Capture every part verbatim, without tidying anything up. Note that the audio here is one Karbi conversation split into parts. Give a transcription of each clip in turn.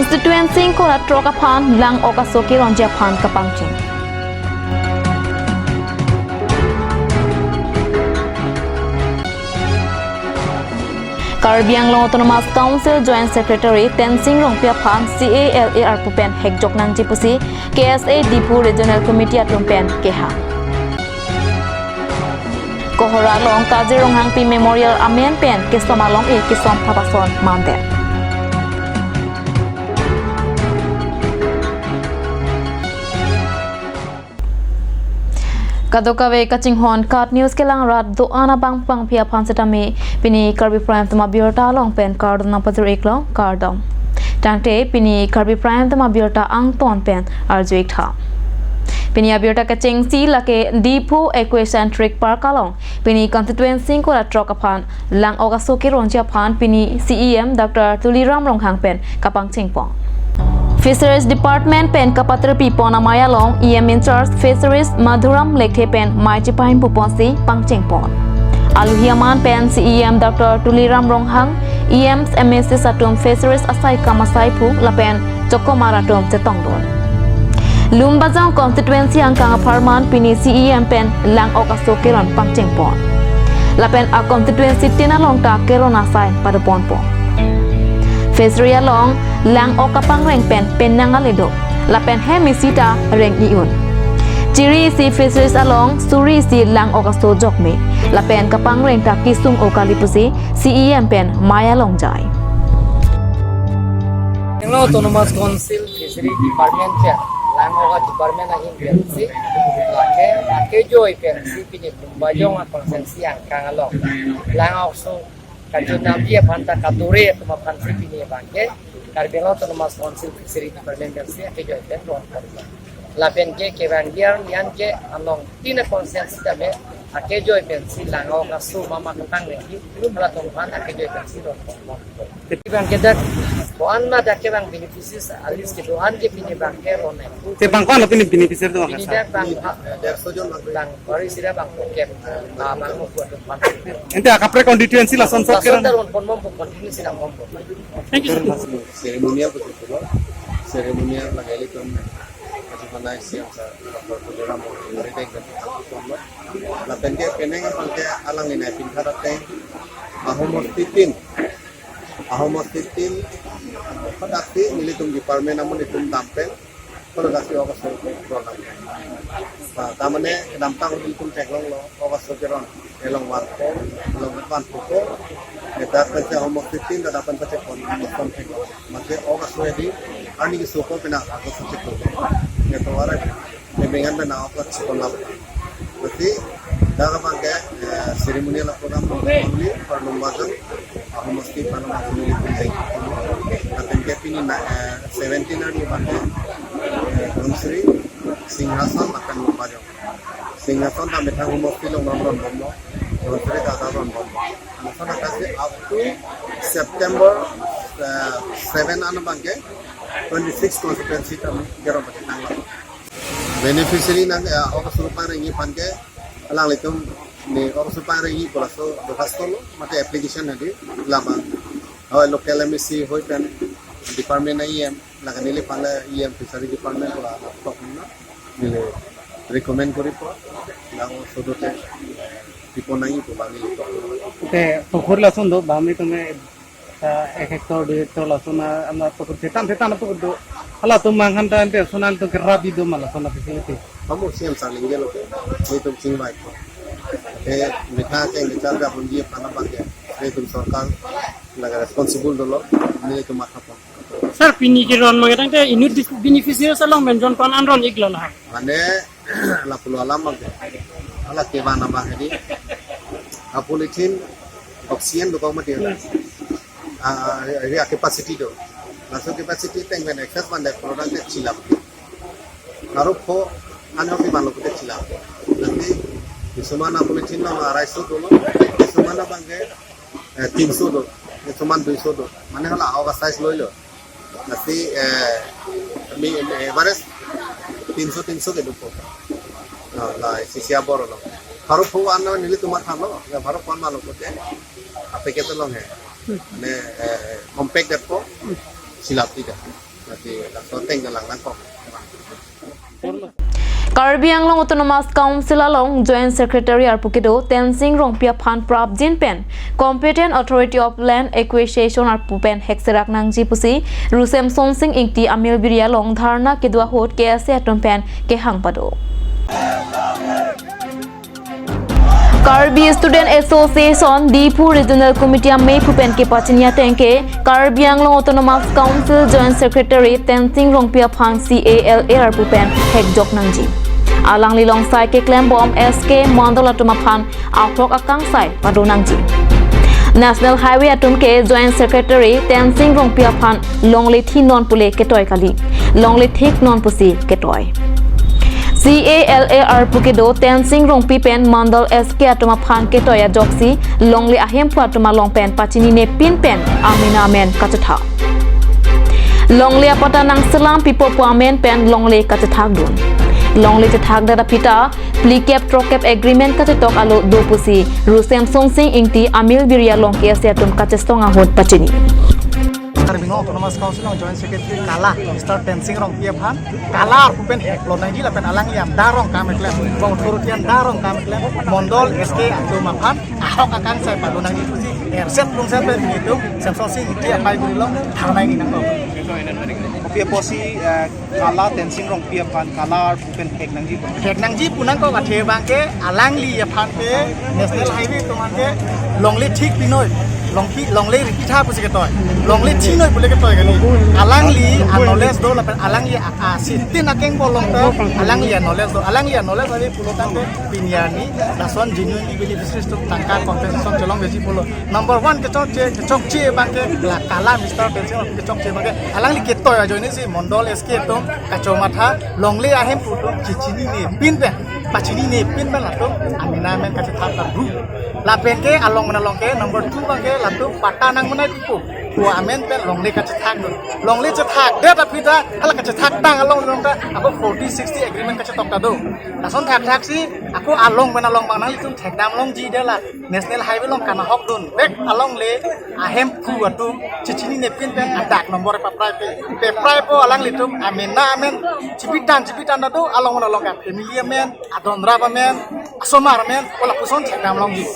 Constituency ingkoi ra throk aphan lang-ok aso keronji aphan kapangcheng. Karbi Anglong Autonomous Council Joint Secretary Tensing Rongpi aphan C A L A arpu pen hekjok nangji pusi K S A Diphu Regional Committee atum pen kehang. Kohora along Kajir Ronghangpi Memorial amen pen kesom along-e kesom thap ason mandet. Kadokave kachinghon KAT News kelang rat do-an abang pangphi aphan setame pini Karbi Prime Time abirta along pen kardom nangpajir-ik long, kardom. Tangte pini Karbi Prime Time abirta angton pen arju-ik tha. Pini abirta kechengsi lake Diphu Ecocentric Park along pini constituency ingkoi ra throk aphan lang-ok aso keronji aphan pini C E M Doctor Tuliram Ronghang pen kapangcheng pon. Fisheries Department pen kapatirpi pon amei along E M in charge Fisheries Madhuram Lekthe pen mei chepahim pu ponsi pangcheng pon. Aluhi aman pen C E M Doctor Tuliram Ronghang, E Ms, M A Cs atum Fisheries asai kam asai phu lapen chokomar atum chetongdun. Lumbajong constituency angkang apharman pini C E M pen lang-ok aso keron pangcheng pon. Lapen a constituency tin along ta keron asai pado ponpo. Fishery along lang-ok kapangreng pen penang ale do. Lapen hem isi ta reng-i un. Chiri isi Fisheries along suri isi lang-ok aso jokme. Lapen kapangreng ta kesung-o kali pusi C E M pen mei along jai. Anglong Autonomous Council Fishery Department pen lang-ok department ahin pensi lake akejoi pensi pini Lumbajong a constituency angkang along lang-ok aso kachunamji aphan ta kadure atum aphansi pini abangke Karbi Anglong Autonomous Council Fishery Department pensi akejoi pen ron kali. Lapen ke kevang biar nian ke along tin a constituency tame akejoi pensi lang-ok aso mama kapangrengji halatum aphan akejoi pensi ron. Kevang ke dak ko-an ma dak kevang beneficiaries a list kedo-an ke pini abangke ron nang. Te bang ko-an lo pini beneficiary atum? Pini dak bang ha, derso jon bang. Bang baru sida bang pocket, ah, bang mo kuat depan. Ante akaprek constituency lason sok lason kerang. Dak ron pon bom continue sida bom. Thank you, sir. Ceremonial betul-betul. Ceremonial lagi itu. Masih mana siang sa, Doctor Tuliram Ronghang, mereka yang kan. Lapen ke penang abangke alangli nai pin khadat teng ahomos titin. Ahomos titin, padaksi nelitum department amonit atum dam pen, padaksi ok aso program. Nah, tamane kedamtang nelitum theklonglo, ok aso keron, elong vanpo, elong vanpo ko, nedak pen si ahomos titin, nedak pen si kon, kon theklong. Mate ok aso edi, arni keso ko pina ok aso theklong. Neto arai. Kebengan pen na-ok chikon lap. Berarti, dak abangke, eh, ceremonial program only for Lumbajong, ahomos titin pen abang nelitum penting. Lapen ke pini na, eh, seventeen arni abangke, eh, Dhansiri, Singhason, lapen Lumbajong. Singhason ta methang ahomos titin along ron ron bomlo, Dhansiri ta ta ron bomlo. Lason akasi up to September, eh, seven an abangke, twenty-six constituency ta keron pake tanglo. Beneficiary nang, eh, ok aso pangrengji aphan ke, alanglitum ne ok aso pangrengji pu laso dorkhasto lo, mate application hadi labang. Hoi local M A C hoi pen department a E M, laga neliphan le E M fishery department pu la tok na, neli recommend koripo, lang sodote, eh, tipo nangji pu bang neli tok. Te pukhuri lason do, bang nelitum, eh, ek hectare, dui hectare lason, ah, ana pukhuri thetan thetan pukhuri do. Halatum manghan ta ante sonan to kerabi do ma lason facility. Kamu siam saling gelo ke, nelitum chingvai ko. Te methang ke ngichar ga bunji aphan abangke, nelitum sorkar laga responsible dolo, nelitum matha pon. Sir, pini keron mangtang te inut dis-, beneficiaries along mention pan an ron-iklo la. Mane, lapulo alam abangke. Ala kevan abang hedi. A polythene, oxygen dokok mati. Ah, ah, ah, capacity do. Laso capacity teng pen excess bande product te chilap. Karo pho, ano kevan lo pute chilap. Nanti, kisuman a polythene lo arai so dolo. Kisuman abangke, eh, tinso do. Kisuman duiso do. Mane hala ok a size loilo. Lasi, eh, mi, eh, average tinso, tinso kedopo. Ah, la, sisi abor lo. Pharo pho an nelitum matha lo, ya pharo pho an malo pute. A packet along he. Mane, eh, compact detpo, chilap tita. Mati laso ateng kalang nangkok. Karbi Anglong Autonomous Council along Joint Secretary arpu kedo Tensing Rongpi aphan prapjin pen Competent Authority of Land Acquisition arpu pen hekserak nangji pusi Ru Semsonsing Ingti amilbiri along dharna kedo ahut K S A atum pen kehang pado. Karbi Student Association Diphu Regional Committee amei phu pen kepachini ateng ke Karbi Anglong Autonomous Council Joint Secretary Tensing Rongpi aphan C A L A arpu pen hekjok nangji. Alangli alongsai keklembom S K Mondol atum aphan ahok akangsai pado nangji. National Highway atum ke Joint Secretary Tensing Rongpi aphan longle thi non pule ketoi kali, longle thik non pusi ketoi. C A L A arpu kedo Tensing Rongpi pen Mondol S K atum aphan ketoi ajoksi longle ahemphu atum along pen pachini nepin pen amena amen kachethak. Longle apatta nangselam pipo pu amen pen longle kachethak dun. Longle chethak dada pita plikep trokep agreement kachetok alo do pusi Ru Semsonsing Ingti amilbiri along K S A atum kachesong ahut pachini. Karbi Anglong Autonomous Council along Joint Secretary kala Mister Tensing Rongpi aphan kala arpu pen hek lo nangji lapen alangli amdar rong kam eklem, ba authority amdar rong kam eklem, Mondol S K atum aphan ahok akangsai pado nangji pusi erset pungset pen itum Semsonsing Ingti apai buri lo thangnai ni nangkok. Kopi apotsi, eh, kala Tensing Rongpi aphan kala arpu pen hek nangji pu. Hek nangji pu nangkok athe abang ke alangli aphan ke National Highway atum aphan ke longle thik pinoi, longpi longle ripitha pusi ketoi, longle thi noi pule ketoi kali. Alangli a-knowledge do lapen alangli a, a, sitin akeng bolong ta alangli a-knowledge do, alangli a-knowledge ave pulo tangte pini arni lason genuinely beneficiaries atum tangka compensation chelongveji pulo. Number one kechokche, kechokche abang ke la kala Mister Tensing Rongpi kechokche abang ke alangli ketoi ajoine si Mondol S K atum kachomatha longle ahemphu atum chechinine pin pen, pachinine pin pen latum amena amen kachethak ta ru. Lapen ke along mena along ke number two abang ke latum patta nangmenai pipo pu amen pen longle kachethak dun. Longle chethak det aphi ta hala kachethak tang along along ta ako forty sixty agreement kachetok ta do. Lason thakthak si ako along mena along abang nanglitum thekdam longji de la National Highway along kanahok dun vek alongle ahemphu atum chechinine pin pen adak number paprai pe, paprai po alanglitum amena amen chipitan chipitan ta do along mena along ke family amen, adon rap amen, asomar amen, o lapuson thekdam longji.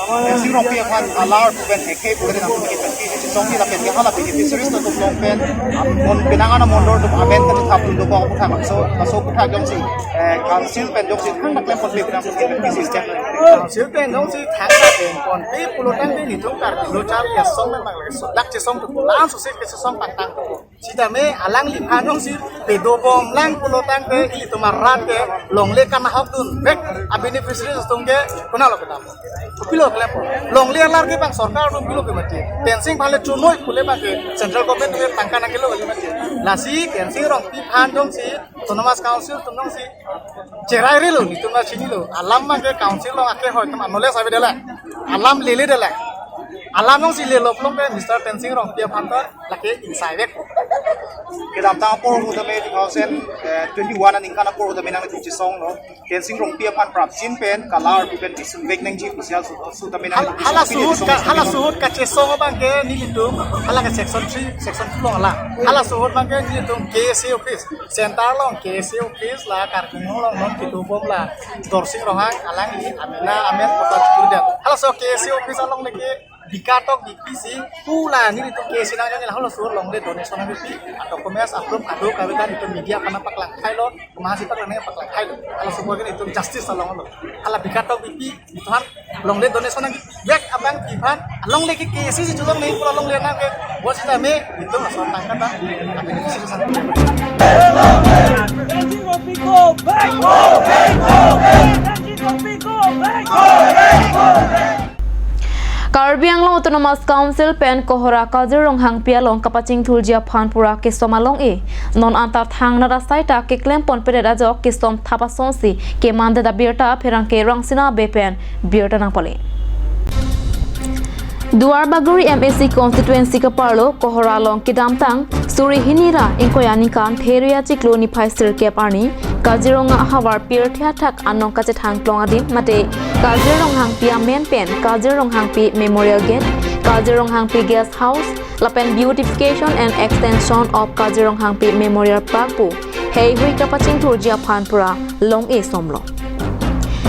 Tensing Rongpi aphan kala arpu pen hek hek pen nangtum ke pen ke chesongji lapen ke hala beneficiaries atum along pen, ah, mon penang ana mondol atum amen kachethak dun dokok aphuthak, so, so aphuthak jongsi, eh, council pen jongsi thangta klem ponpe pen nangtum ke pen ke system. Council pen jongsi thangta klem ponpe pulo tangte nelitum Karbi lo char kesong memang lake so dak chesong tu pulang susi kesong pangtang tu. Sitame alangliphan jongsi pedobom lang pulo tangte ilitum arat ke longle kanahok dun vek a-beneficiaries atum ke konatlo kedam. Kopilo klempo. Longle alar ke bang sorkar atum pilo ke mati. Tensing aphan le chonoi pule bang ke central government atum tangka nangkelo kali mati. Lasi Tensing Rongpi aphan jongsi Autonomous Council atum jongsi cherai relo nelitum ta chinilo. Alam abang ke council along ake hoi atum a-knowledge ave de la. Alam lele de la. Alam jongsi lelo pulote Mister Tensing Rongpi aphan ta lake ingsai vek. Kedamtang apor ahut tame two thousand twenty-one aningkan apor ahut tame nangtum chesonglo. Tensing Rongpi aphan prapjin pen kala arpu pen kesung vek nangji pusi halaso ahut tame nang hala, hala ahut ka, halaso ahut kachesong abang ke nelitum hala ke section three, section two along la. Halaso ahut abang ke nelitum K S A office, center along K S A office la Karbi Anglong along non kedobom la Dorsing Ronghang alangli amena amen kota chukur dia. Halaso K S A office along neke bikatok bipisi pu la nelitum K S A nang jani la halaso along le donation nangpi a-documents approve ado kavetan itum media aphan paklang thailo, mahasi paklang nang paklang thailo. Halaso abang ke itum justice along lo. Hala bikatok bipi ituhan longle donation nangpi vek abang iphan alongle ke K S A si cholong nangji pu alongle nang ke bo sitame itum lason tangka ta. Tensing Rongpi go back! Go back! Go back! Tensing Rongpi go back! Go back! Go back! Karbi Anglong Autonomous Council pen Kohora Kajir Ronghangpi along kapachingthurji aphan pura kesom along-e. Non anta thangnat asai ta keklem ponpedet ajok kesom thap asonsi kemandet abirta pherangke Rangsina Bey pen birta nangpale. Duarbagori M A C constituency kaparlo Kohora along kedamtang suri hini ra ingkoi aningkan Theria chiklo niphai sirkep arni Kaziranga ahavar pirthe athak anong kachethang klong adim mate Kajir Ronghangpi amen pen Kajir Ronghangpi Memorial Gate, Kajir Ronghangpi Guest House, lapen Beautification and Extension of Kazirong Hangpi Memorial Park pu heihui kapachingthurji aphan pura long-e somlo.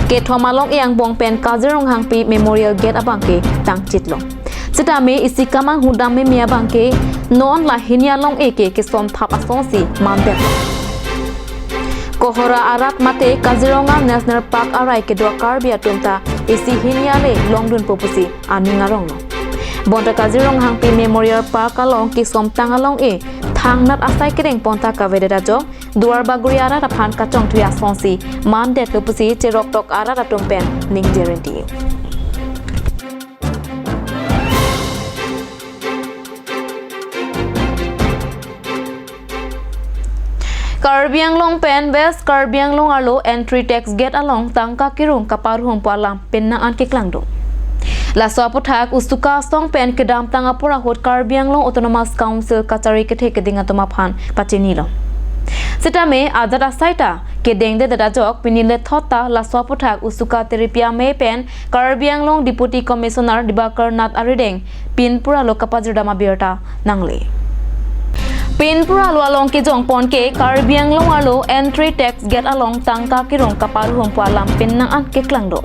Kethom along-e angbong pen Kazirong Hangpi Memorial Gate abangke tangchitlo. Sitame isi kamang hudam meme abangke non la hini along-e ke kesom thap asonsi mandet. Kohora arat mate Kaziranga National Park arai kedo Karbi atum ta isi hini ale longdunpo pusi aning aronglo. Bonta Kazirong Hangpi Memorial Park along kesomtang along-e thangnat asai kereng ponta kavedet ajok Duar Bagori arat aphan kachongthui asonsi mandetlo pusi cheroktok arat atum pen ningje rinti. Karbi Anglong pen West Karbi Anglong arlo entry tax gate along tangka kirung kaparhum pu alam penang an keklangdun. Laso aputhak Usuka asong pen kedamtang apor ahut Karbi Anglong Autonomous Council kachari kethe keding atum aphan pachinilo. Sitame ajat asai ta kedengdedet ajok pini lethot ta laso aputhak Usuka Tiripia Amei pen Karbi Anglong Deputy Commissioner Dibakar Nath arideng pinpur arlo kapajirdam abirta nangle. Pinpur arlo along kejongpon ke Karbi Anglong arlo entry tax gate along tangka kirung kaparhum pu alam penang an keklangdun.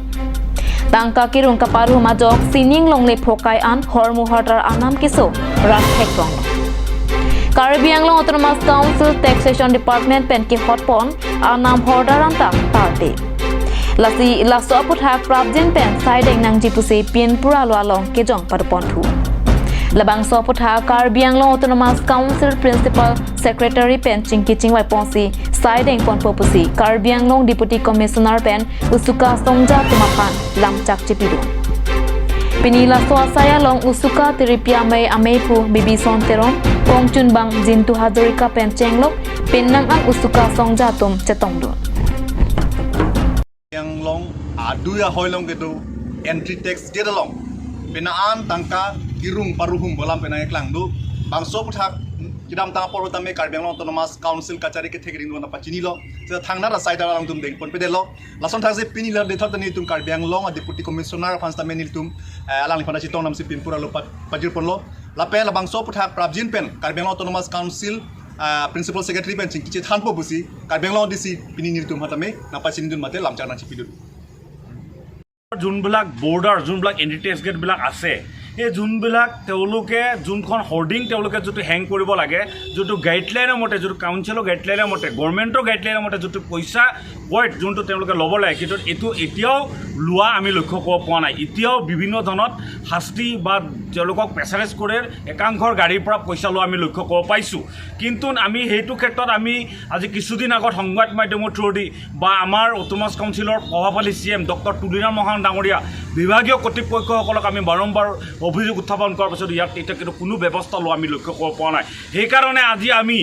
Tangka kirung kaparhum ajok sining longle phokai an hormu hortar anam keso rat thekrong. Karbi Anglong Autonomous Council Taxation Department pen kehotpon anam hortar anta tarte. Lasi laso aputhak prapjin pen saideng nangji pusi pinpur arlo along kejong padoponthu. Labangso aputhak Karbi Anglong Autonomous Council Principal Secretary pen chingki chingvaiponsi saideng ponpo pusi Karbi Anglong Deputy Commissioner pen Usuka asongja atum aphan lamchak chipidun. Pini laso asai along Usuka Tiripia Amei ameiphu Bibison Teron, kongchunbang Jintu Hazarika pen chenglok penang an Usuka asongja atum chetongdun. Anglong adui ahoi along kedo entry tax gate along penang an tangka kirung parhum pu alam penang keklangdun. Bangso aputhak kedamtang apor tame Karbi Anglong Autonomous Council kachari kethe keding dun pachinilo. Seta thangnat asai ta alangtum dengponpedetlo. Lason thakse pini la lethot ta nelitum Karbi Anglong a Deputy Commissioner aphan sitame nelitum, eh, alangliphan ta chetongdamsi pinpur arlo pat pajirponlo. Lapen labangso aputhak prapjin pen Karbi Anglong Autonomous Council, ah, Principal Secretary pen chingki chethanpo pusi Karbi Anglong D C pini nelitum aphan tame nangpachinidun mate lamchak nangchipidun. যোনবিলাক বৰ্ডাৰ, যোনবিলাক anti text গেটবিলাক আছে, এই যোনবিলাক তেওঁলোকে যোনখন হৰ্ডিং তেওঁলোকে যিটো হেং কৰিব লাগে, যিটো গাইডলাইনৰ মতে, যিটো কাউন্সিলৰ গাইডলাইনৰ মতে, গভৰ্ণমেণ্টৰ গাইডলাইনৰ মতে যিটো পইচা কয়, যোনটো তেওঁলোকে ল'ব লাগে, কিন্তু এইটো এতিয়াও লোৱা আমি লক্ষ্য কৰিব পৰা নাই। এতিয়াও বিভিন্ন ধৰণত শাস্তি বা তেওঁলোকক প্ৰেছাৰাইজ কৰি একাংশৰ গাড়ীৰ পৰা পইচা লোৱা আমি লক্ষ্য কৰিব পাইছোঁ। কিন্তু আমি সেইটো ক্ষেত্ৰত আমি আজি কিছুদিন আগত সংবাদ মাধ্যমৰ থ্ৰুৱেদি বা আমাৰ অট'নমাছ কাউন্সিলৰ প্ৰভাৱশালী চি এম ডক্টৰ তুলিৰাম ৰংহাং ডাঙৰীয়া বিভাগীয় কৰ্তৃপক্ষসকলক আমি বাৰম্বাৰ অভিযোগ উত্থাপন কৰাৰ পিছত ইয়াত এতিয়া কিন্তু কোনো ব্যৱস্থা লোৱা আমি লক্ষ্য কৰিব পৰা নাই। সেইকাৰণে আজি আমি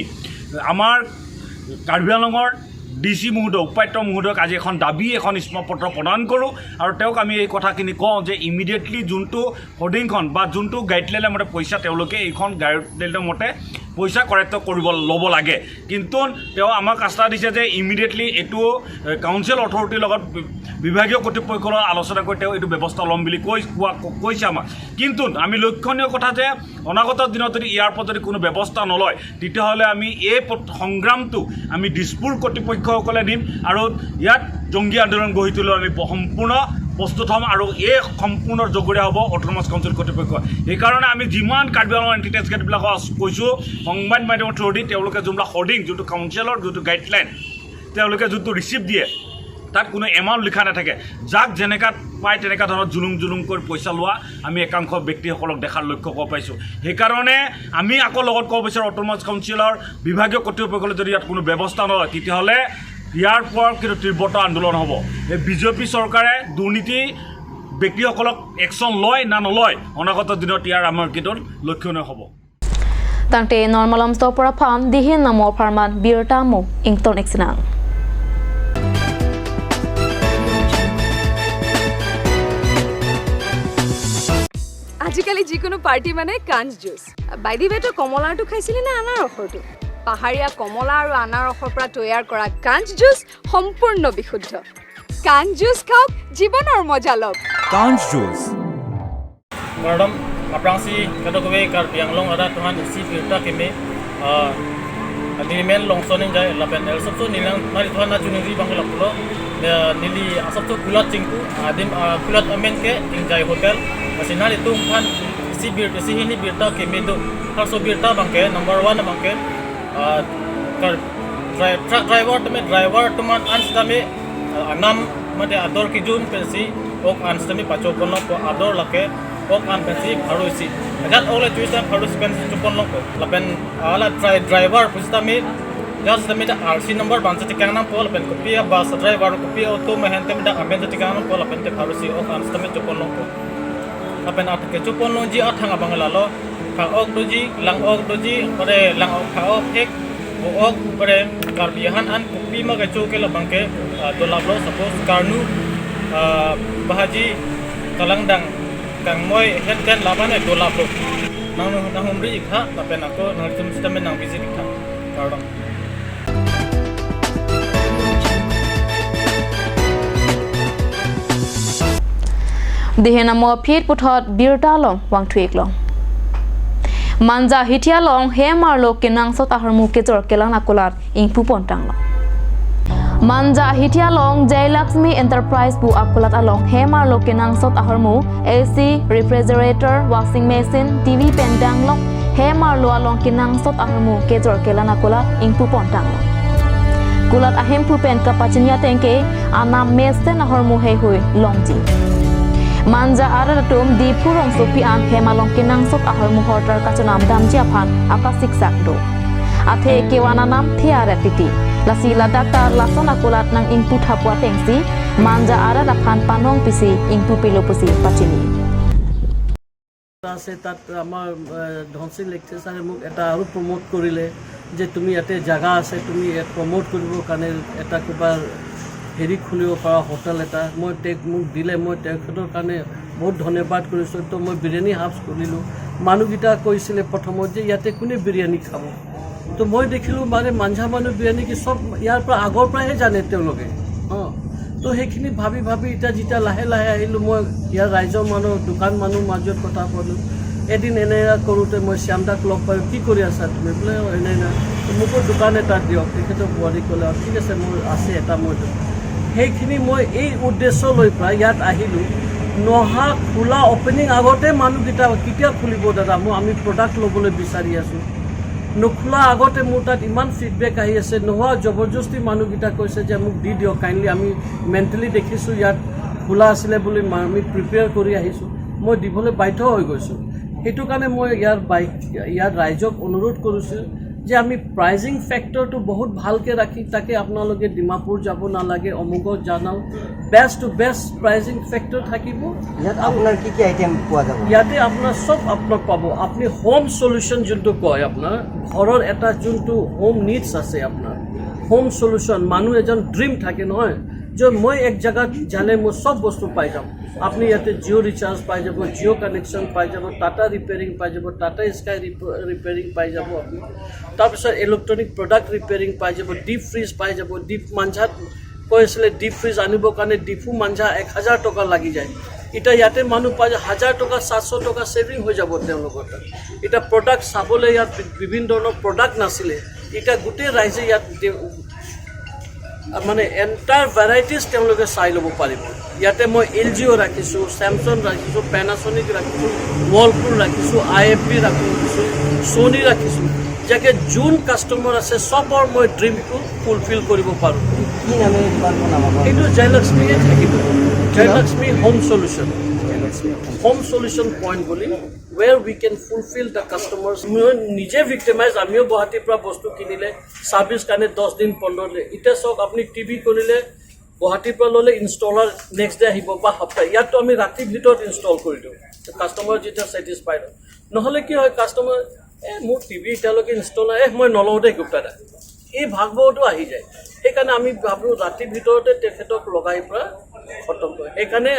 আমাৰ কাৰ্বি আংলঙৰ ডি চি মহোদয়, উপায়ুক্ত মহোদয়ক আজি এখন দাবী, এখন স্মাৰকপত্ৰ প্ৰদান কৰোঁ আৰু তেওঁক আমি এই কথাখিনি কওঁ যে ইমিডিয়েটলি যোনটো হৰ্ডিংখন বা যোনটো গাইডলাইনৰ মতে পইচা তেওঁলোকে এইখন গাইডলাইনৰ মতে পইচা কালেক্ট কৰিব, ল'ব লাগে। কিন্তু তেওঁ আমাক আশ্বাস দিছে যে ইমিডিয়েটলি এইটো, এ, কাউন্সিল অথৰিটিৰ লগত বি-, বিভাগীয় কৰ্তৃপক্ষৰ লগত আলোচনা কৰি তেওঁ এইটো ব্যৱস্থা ল'ম বুলি কৈ, কোৱা, ক-, কৈছে আমাক। কিন্তু আমি লক্ষণীয় কথা যে অনাগত দিনত যদি ইয়াৰ ওপৰত যদি কোনো ব্যৱস্থা নলয়, তেতিয়াহ'লে আমি এই পথ-, সংগ্ৰামটো আমি দিছপুৰ কৰ্তৃপক্ষসকলে নিম আৰু ইয়াত জংগী আন্দোলন গঢ়ি তুলিবলৈ আমি প-, সম্পূৰ্ণ প্ৰস্তুত হ'ম আৰু এই সম্পূৰ্ণ জগৰীয়া হ'ব অট'নমাছ কাউন্সিল কৰ্তৃপক্ষ। সেইকাৰণে আমি যিমান কাৰ্বি আংলং এণ্টি টেক্স গেটবিলাকক কৈছোঁ, সংবাদ মাধ্যমৰ থ্ৰুৱেদি তেওঁলোকে যোনবিলাক হৰ্ডিং, যোনটো কাউন্সিলৰ যোনটো গাইডলাইন, তেওঁলোকে যোনটো ৰিচিপ্ট দিয়ে, তাত কোনো এমাউণ্ট লিখা নাথাকে। যাক যেনেকা পায় তেনেকা ধৰণত জুলুম জুলুম কৰি পইচা লোৱা আমি একাংশ ব্যক্তিসকলক দেখাৰ লক্ষ্য কৰিব পাইছোঁ। সেইকাৰণে আমি আকৌ লগত ক'ব বিচাৰোঁ, অট'নমাছ কাউন্সিলৰ বিভাগীয় কৰ্তৃপক্ষলৈ যদি ইয়াত কোনো ব্যৱস্থা নলয়, তেতিয়াহ'লে ইয়াৰ পৰা কিন্তু তীব্ৰতৰ আন্দোলন হ'ব। এই বিজেপি চৰকাৰে দুৰ্নীতি ব্যক্তিসকলক একশ্যন লয় না নলয়, অনাগত দিনত ইয়াৰ আমাৰ কিন্তু লক্ষণীয় হ'ব। Tangte non malomstop apor aphan dihin namo apharman birta mo ington iksinang. আজিকালি যিকোনো পাৰ্টি মানে কাঞ্চ জুচ। বাই দি ৱে, তই কমলাৰটো খাইছিলি নে আনাৰসৰটো? পাহাৰীয়া কমলা আৰু আনাৰসৰ পৰা তৈয়াৰ কৰা কাঞ্চ জুচ সম্পূৰ্ণ বিশুদ্ধ। কাঞ্চ জুচ খাওক, জীৱনৰ মজা লওক। কাঞ্চ juice. Madam, Aphrangsi kadokave Karbi Anglong arat atum aphan isi birta keme, ah, agreement longson ingjai lapen el sopso neli nanglitumphan nangchoningri abang ke lapulo, eh, neli asopso kulat chingku, adim, ah, kulat amen ke Ingjai Hotel, lasi nanglitumphan isi bir, isi hini birta keme do, harso birta abang ke, number one abang ke, ah, kar, dri-, truck driver tame, driver atum an sitame, ah, anam mate ador kejun pensi ok an sitame pachoponlongpo, ador lake ok an pensi pharo isi. Ajat ok le choisi pharo isi pensi choponlongpo. Lapen, ah, la dri-, driver pusitame, ajat sitame ta R C number abang si tekang nangpo, lapen kopi a-bus driver, kopi auto mehen tame dak amen si tekang nangpo, lapen te pharo isi ok an sitame choponlongpo. Lapen atheke choponlongji athang abang lalo, pha-ok doji, lang-ok doji, ore lang-ok, pha-ok hek, vo-ok, ore Karbi ahan an kopima kecho ke labang ke, ah, dolaplo, suppose karnu, ah, bahaji, kalangdang, kangmoi, het den laban e dolaplo. Nang, nanghumri ik tha, lapen ako nangtum sitame nang visit ik tha. Kardom. Dehen amo aphi puthot birta along vangthu-ik long. Manja Hithi along hem arlo kenangsot ahormu kejor kelang akulat ingpupontanglo. Manja Hithi along Jayalakshmi Enterprise pu akulat along hem arlo kenangsot ahormu A C, refrigerator, washing machine, T V pen danglok hem arlo along kenangsot ahormu kejor kelang akulat ingpupontanglo. Kulat ahemphu pen kapachini ateng ke anam mesen ahormu heihui longji. Manja arat atum Diphu rongsopi an hem along kenangsot ahormu hortar kachonam damji aphan akasiksak do. Athe kevan anam the aret titi. Lasi ladak ta lason akulat nang ingpu thapu atengsi Manja arat aphan panong pisi ingpupilo pusi pachini. আছে, তাত আমাৰ, এ, ধনশীল লেকথিয়াচাৰে মোক এটা আৰু প্ৰমোট কৰিলে যে তুমি ইয়াতে জাগা আছে, তুমি ইয়াত প্ৰমোট কৰিবৰ কাৰণে এটা ক'ৰবাৰ হেৰি খুলিব পাৰা, হোটেল এটা। মই তেওঁক, মোক দিলে, মই তেখেতৰ কাৰণে বহুত ধন্যবাদ কৰিছোঁ। তো মই বিৰিয়ানী হাউচ খুলিলোঁ। মানুহকেইটা কৈছিলে প্ৰথমত যে ইয়াতে কোনে বিৰিয়ানী খাব, তো মই দেখিলোঁ মানে মাঞ্ঝা মানুহ বিৰিয়ানী কি চব ইয়াৰ পৰা আগৰ পৰাহে জানে তেওঁলোকে। তো সেইখিনি ভাবি ভাবি এতিয়া যেতিয়া লাহে লাহে আহিলোঁ, মই ইয়াৰ ৰাইজৰ মানুহ, দোকান মানুহ মাজত কথা পালোঁ। এদিন এনে কৰোঁতে মই শ্যামদাক লগ পালোঁ, "কি কৰি আছা তুমি?" বোলে, "অ, এনে এনে।" "মোকো দোকান এটা দিয়ক।" তেখেতৰ বোৱাৰী ক'লে, "অ, ঠিক আছে, মোৰ আছে এটা, মই দিম।" সেইখিনি মই এই উদ্দেশ্য লৈ পেলাই ইয়াত আহিলোঁ। নোহোৱা খোলা অপেনিং আগতে মানুহকেইটা, "কেতিয়া খুলিব দাদা? মই, আমি প্ৰডাক্ট ল'বলৈ বিচাৰি আছোঁ।" নোখোলা আগতে মোৰ তাত ইমান ফিডবেক আহি আছে, নোহোৱা জবৰদস্তি মানুহকেইটা কৈছে যে, "মোক দি দিয়ক কাইণ্ডলি, আমি মেণ্টেলি দেখিছোঁ ইয়াত খোলা আছিলে বুলি মা-, আমি প্ৰিপেয়াৰ কৰি আহিছোঁ।" মই দিবলৈ বাধ্য হৈ গৈছোঁ। সেইটো কাৰণে মই ইয়াৰ বাই-, ইয়াৰ ৰাইজক অনুৰোধ কৰিছোঁ যে আমি প্ৰাইজিং ফেক্টৰটো বহুত ভালকৈ ৰাখি, তাকে আপোনালোকে ডিমাপুৰ যাব নালাগে, অমুকত জানাও, best two best pricing factor থাকিব। ইয়াত আপোনাৰ কি কি আইটেম পোৱা যাব? ইয়াতে আপোনাৰ চব আপোনাক পাব। আপুনি হোম চলিউশ্যন যোনটো কয়, আপোনাৰ ঘৰৰ এটা যোনটো হোম নিডছ আছে, আপোনাৰ হোম চলিউশ্যন, মানুহ এজন ড্ৰিম থাকে নহয় যে মই এক জেগাত যালে মই চব বস্তু পাই যাম। আপুনি ইয়াতে জিঅ' ৰিচাৰ্জ পাই যাব, জিঅ' কানেকশ্যন পাই যাব, টাটা ৰিপেয়াৰিং পাই যাব, টাটা স্কাই ৰিপ-, ৰিপেয়াৰিং পাই যাব আপুনি। তাৰপিছত ইলেক্ট্ৰনিক প্ৰডাক্ট ৰিপেয়াৰিং পাই যাব, ডিপ ফ্ৰিজ পাই যাব। ডিপ মাঞ্ঝাত কৈ আছিলে ডিপ ফ্ৰিজ আনিবৰ কাৰণে ডিফু মাঞ্ঝা এক হাজাৰ টকা লাগি যায়। এতিয়া ইয়াতে মানুহ পাই যায়, হাজাৰ টকা, সাতশ টকা ছেভিং হৈ যাব তেওঁলোকৰ তাত। এতিয়া প্ৰডাক্ট চাবলৈ ইয়াত বি-, বিভিন্ন ধৰণৰ প্ৰডাক্ট নাছিলে, এতিয়া গোটেই ৰাইজে ইয়াত দে-, মানে এণ্টায়াৰ ভেৰাইটিজ তেওঁলোকে চাই ল'ব পাৰিব। ইয়াতে মই এল জিও ৰাখিছোঁ, ছেমছাং ৰাখিছোঁ, পেনাছনিক ৰাখিছোঁ, ৱৰ্লপুল ৰাখিছোঁ, আই এফ বি ৰাখিছোঁ, ছনী ৰাখিছোঁ, যাতে যোন কাষ্টমাৰ আছে চবৰ মই ড্ৰিমটো ফুলফিল কৰিব পাৰোঁ। কি নামে দোকানখন আমাৰ? এইটো জয়লক্ষ্মীয়ে থাকিব, Jayalakshmi home solution, home solution point bully, where we can fulfill the customers। মই নিজে ভিক্টিমাইজ, আমিও গুৱাহাটীৰ পৰা বস্তু কিনিলে ছাৰ্ভিচ কাৰণে দহ দিন, পোন্ধৰ দিন। এতিয়া চাওক, আপুনি টিভি কিনিলে গুৱাহাটীৰ পৰা ল'লে ইনষ্টলাৰ নেক্সট ডে আহিব বা সপ্তাহ, ইয়াততো আমি ৰাতিৰ ভিতৰত ইনষ্টল কৰি দিওঁ, কাষ্টমাৰ যেতিয়া ছেটিছফাইড হয়। নহ'লে কি হয়, কাষ্টমাৰ, "এ, মোৰ টিভি এতিয়ালৈকে ইনষ্টল নাই, এ, মই নলওঁ দেই গুপ্তা দা।" এই ভাগবোৰতো আহি যায়। সেইকাৰণে আমি ভাবোঁ ৰাতিৰ ভিতৰতে তেখেতক লগাই পৰা খতম কৰে। সেইকাৰণে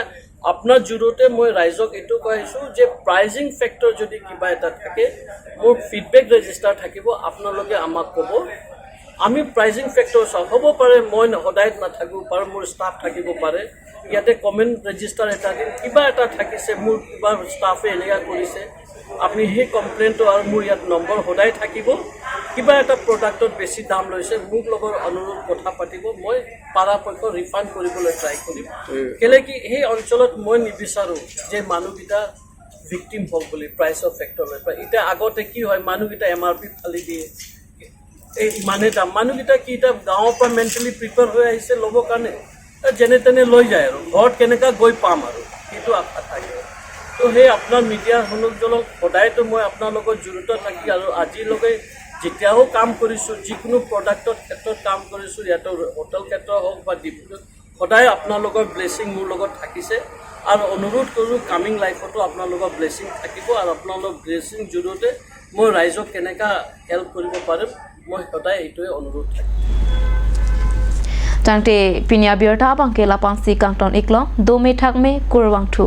আপোনাৰ জৰিয়তে মই ৰাইজক এইটো কৈ আহিছোঁ যে প্ৰাইজিং ফেক্টৰ যদি কিবা এটা থাকে, মোৰ ফিডবেক ৰেজিষ্টাৰ থাকিব, আপোনালোকে আমাক ক'ব। আমি প্ৰাইজিং ফেক্টৰ চাওঁ। হ'ব পাৰে মই ন- সদায় নাথাকিব পাৰোঁ, মোৰ ষ্টাফ থাকিব পাৰে। ইয়াতে কমন ৰেজিষ্টাৰ এটা দিম, কিবা এটা থাকিছে, মোৰ কিবা ষ্টাফে এনেকুৱা কৰিছে, আপুনি সেই কমপ্লেইনটো, আৰু মোৰ ইয়াত নম্বৰ সদায় থাকিব। কিবা এটা প্ৰডাক্টত বেছি দাম লৈছে, মোৰ লগত অনুৰোধ কথা পাতিব, মই পৰাপক্ষত ৰিফাণ্ড কৰিবলৈ ট্ৰাই কৰিম। কেলে কি, সেই অঞ্চলত মই নিবিচাৰোঁ যে মানুহকেইটা ভিক্টিম হওক বুলি প্ৰাইচৰ ফেক্টৰ লৈ পেলাই। এতিয়া আগতে কি হয়, মানুহকেইটা এম আৰ পি ফালি দিয়ে, এই ইমানে দাম। মানুহকেইটা কি, এতিয়া গাঁৱৰ পৰা মেণ্টেলি প্ৰিপেয়াৰ হৈ আহিছে ল'বৰ কাৰণে, এ, যেনে তেনে লৈ যায় আৰু ঘৰত কেনেকা গৈ পাম আৰু সেইটো আশা থাকে। তো সেই আপোনাৰ মিডিয়া সংযোগজনক সদায়তো মই আপোনাৰ লগত জড়িত থাকি আৰু আজিলৈকে যেতিয়াও কাম কৰিছোঁ, যিকোনো প্ৰডাক্টৰ ক্ষেত্ৰত কাম কৰিছোঁ, ইয়াতো হোটেল ক্ষেত্ৰ হওক বা ডিব্ৰুগড়, সদায় আপোনালোকৰ ব্লেচিং মোৰ লগত থাকিছে। আৰু অনুৰোধ কৰোঁ, কামিং লাইফতো আপোনালোকৰ ব্লেচিং থাকিব আৰু আপোনালোকৰ ব্লেচিং জৰিয়তে মই ৰাইজক কেনেকা হেল্প কৰিব পাৰিম, মই সদায় এইটোৱে অনুৰোধ থাকিব। Tangte pini abirta abangke lapangsi kangton iklo, dome thakme, kurvangthu.